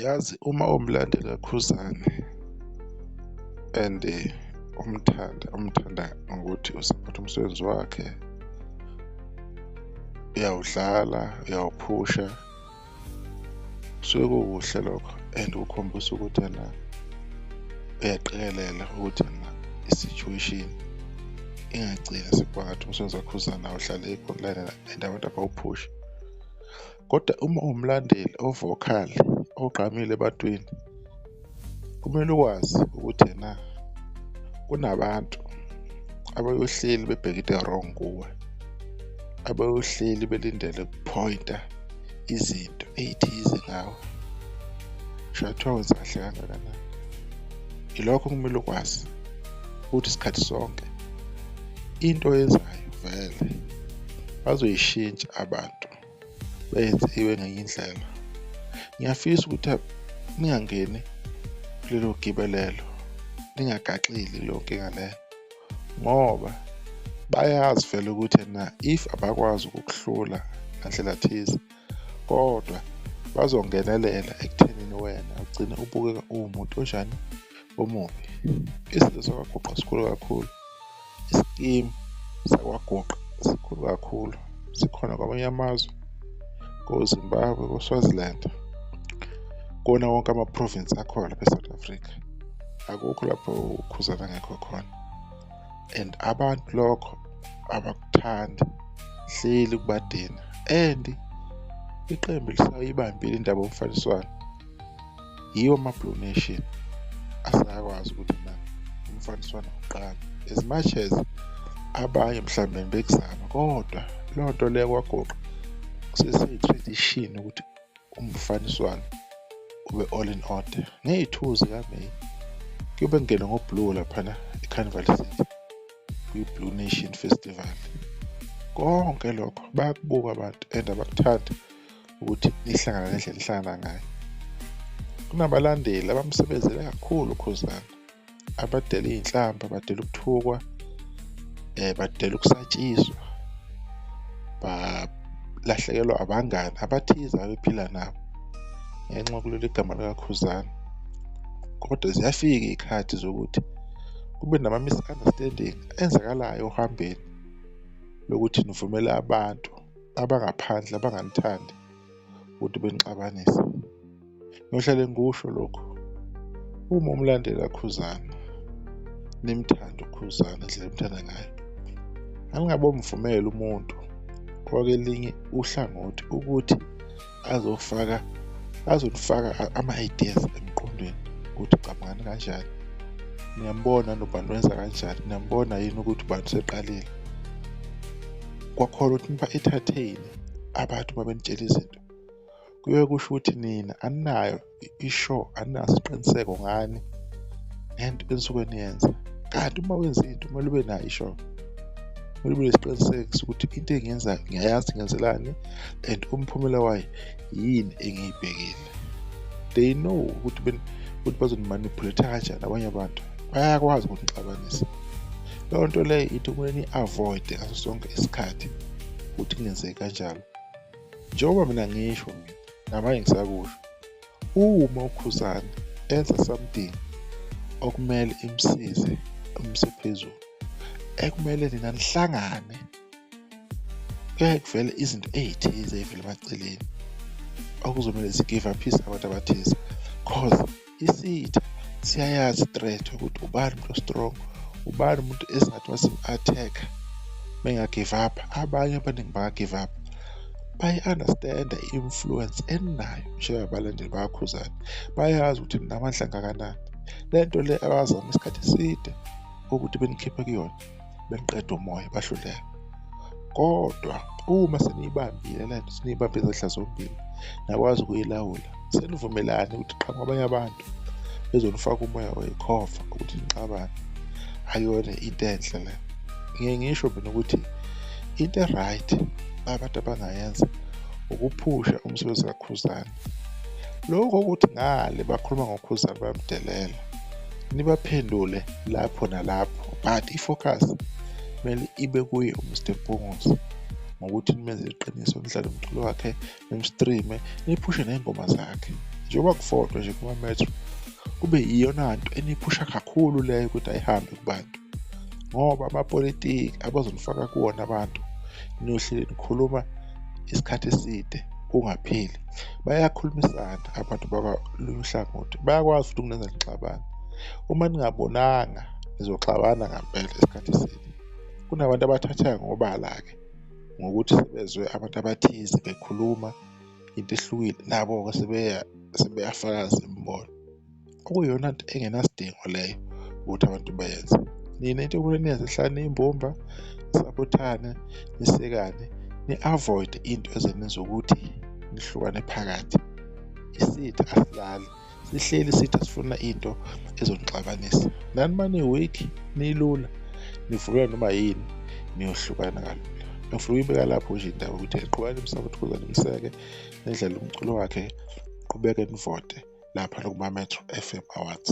Yazi uma uwumlandeli kaKhuzani and umthanda, umthanda ngokuthi usaphotha umsebenzi wakhe, uyawudlala, uyawuphusha, kusuke kukuhle lokho and kukhombisa ukuthi ena uyaqikelela ukuthi ena i-situation ingagcini sekuba ngathi umsebenzi kaKhuzani awudlaleki online and abantu abawuphushi. Kodwa uma uwumlandeli o-vocal ogqamile ebantwini, kumele ukwazi ukuthi ena kunabantu abayohleli bebheke into e-wrong kuwe, abayohleli belindele ukuphoyinta izinto ey'thize ngawe, ngisho ngathiwa wenza kahle kangakanani. Ilokho okumele ukwazi ukuthi isikhathi sonke into oyenzayo vele bazoyishintsha abantu beyenze ibe ngenye indlela. Ngiyafisa ukuthi ningangeni kulelo gibe lelo, ningagaxeli kuleyo nkinga leyo ngoba bayazi vele ukuthi ena if abakwazi ukukuhlula ngandlela thize kodwa bazongenelela ekuthenini wena ugcine ubukeka uwumuntu onjani, omubi. Izinto zakwaGuqa sikhulu kakhulu, isikimu sakwaGuqa sikhulu kakhulu, sikhona kwamanye amazwe, ko-Zimbabwe, ko-Swaziland, kuwona wonke ama-province akhona lapha e-South Africa. Akukho lapho uKhuzani angekho khona and abantu lokho abakuthandi, hleli kubadina and iqembu lisayibambile indaba yomfaniswano. Yiwo ama-Blue Nation asakwazi ukuthi na umfaniswano uqala as much as abanye mhlawumbe bekuzama kodwa leyo nto leyo kwaGuqa seseyi-tradition ukuthi umfaniswano ube all in order. Ngeyi-2 zikaMeyi kuyobe kungenwa ngo-blue laphana e-Carnival City kwi-Blue Nation Festival. Konke lokho bayakubuka abantu and abakuthandi ukuthi nihlangane ngendlela enihlangana ngayo. Kunabalandeli abamsebenzele kakhulu uKhuzani, abadela iy'nhlamba, badela ukuthukwa, badela ukusatshiswa, balahlekelwa abangani abathize ababephila nabo ngenxa yokulwela igama likaKhuzani. Kodwa ziyafika iy'khathi zokuthi kube nama-misunderstanding enzakalayo ohambeni lokuthi nivumele abantu abangaphandle abanganithandi ukuthi benixabanise. Ngiyohlale ngikusho lokhu, uma umlandeli kaKhuzani nimthanda uKhuzani indlela enimthanda ngayo, aningabomvumela umuntu wakelinye uhlangothi ukuthi azofaka azonifaka ama-ideas emqondweni ukuthi cabangani kanjani. Niyambona nobani wenza kanjani, niyambona yini ukuthi ubani useqalile. Kwakhona ukuthi niba-entertain-e abantu uma benitshela izinto, kuyoke kusho ukuthi nina aninayo i-sure, aninaso isiqiniseko ngani ngento enisuke niyenza. Kanti uma wenza into kumele ube nayo i-sure, kumele ube nesiqiniseko sokuthi into engiyenzayo ngiyayazi ngenzelani and umphumela wayo yini engiyibhekile. They know ukuthi ukuthi bazoni-manipulate kanjani abanye abantu, bayakwazi ukunixabanisa. Leyo nto leyo ithi kumele ni-avoid-e ngaso sonke isikhathi ukuthi kungenzeki kanjalo. Njengoba mina ngisho mina namanje ngisakusho, uma uKhuzani enza something okumele imsize imuse phezulu, ekumele nina nihlangane, kuyaye kuvele izinto ey'thize ey'vela emaceleni okuzomele zi-give up-ise abantu abathize cause isitha siyayazi i-threat ukuthi ubani umuntu o-strong, ubani umuntu esingathi masimu-attack-a menga-give up, abanye abaningi banga-give up. Bayi-understand-a i-influence eninayo njengabalandeli bakaKhuzani, bayazi ukuthi ninamandla angakanani. Le nto le abazama isikhathi eside ukuthi benikhiphe kuyona, beniqede umoya bahluleka. Kodwa uma seniyibambile le nto, seniyibambe izandla zombili nakwazi ukuyilawula, senivumelane ukuthi qhamuka abanye abantu bezonifaka umoya weyikhova ukuthi nixabane, akuyona into enhle leyo. Ngiye ngisho mina ukuthi into e-right abantu abangayenza ukuphusha umsebenzi kaKhuzani. Lokho ukuthi ngale bakhuluma ngoKhuzani bayamdelela, nibaphendule lapho nalapho but i-focus kumele ibe kuye uMr Mpungose ngokuthi nimenzele iqiniso, nidlale umculo wakhe, nim-stream-e, niphushe ney'ngoma zakhe. Njengoba kuvotwa nje kuma-Metro, kube iyona nto eniphusha kakhulu leyo ukuthi ayihambe kubantu, ngoba amapolitiki abazonifaka kuwona abantu niyohleli nikhuluma isikhathi eside kungapheli. Bayakhulumisana abantu bakalunye uhlangothi, bayakwazi futhi ukunenza nixabane. Uma ningabonanga nizoxabana ngampela isikhathi eside. Kunabantu abathatheka ngobala-ke ngokuthi sebezwe abantu abathize bekhuluma into ehlukile, nabo-ke sebeyafakaza imibono. Okuyiyona nto engenasidingo leyo ukuthi abantu bayenze. Nina into ekumele niyenze hlalani niyimbumba, nisaphothane, nisekane, ni-avoid-e into ezonenza ukuthi nihlukane phakathi. Isitha asilali, sihleli isitha sifuna into ezonixabanisa. Nani uma ni-weak, nilula, nivukela noma yini, niyohlukana kalula. Ngifuna ukuyibeka lapho nje indaba ukuthi qhubekani nimsaphothe uKhuzani, nimseke, nidlale umculo wakhe, niqhubeke nivote lapha kuma-Metro FM Awards.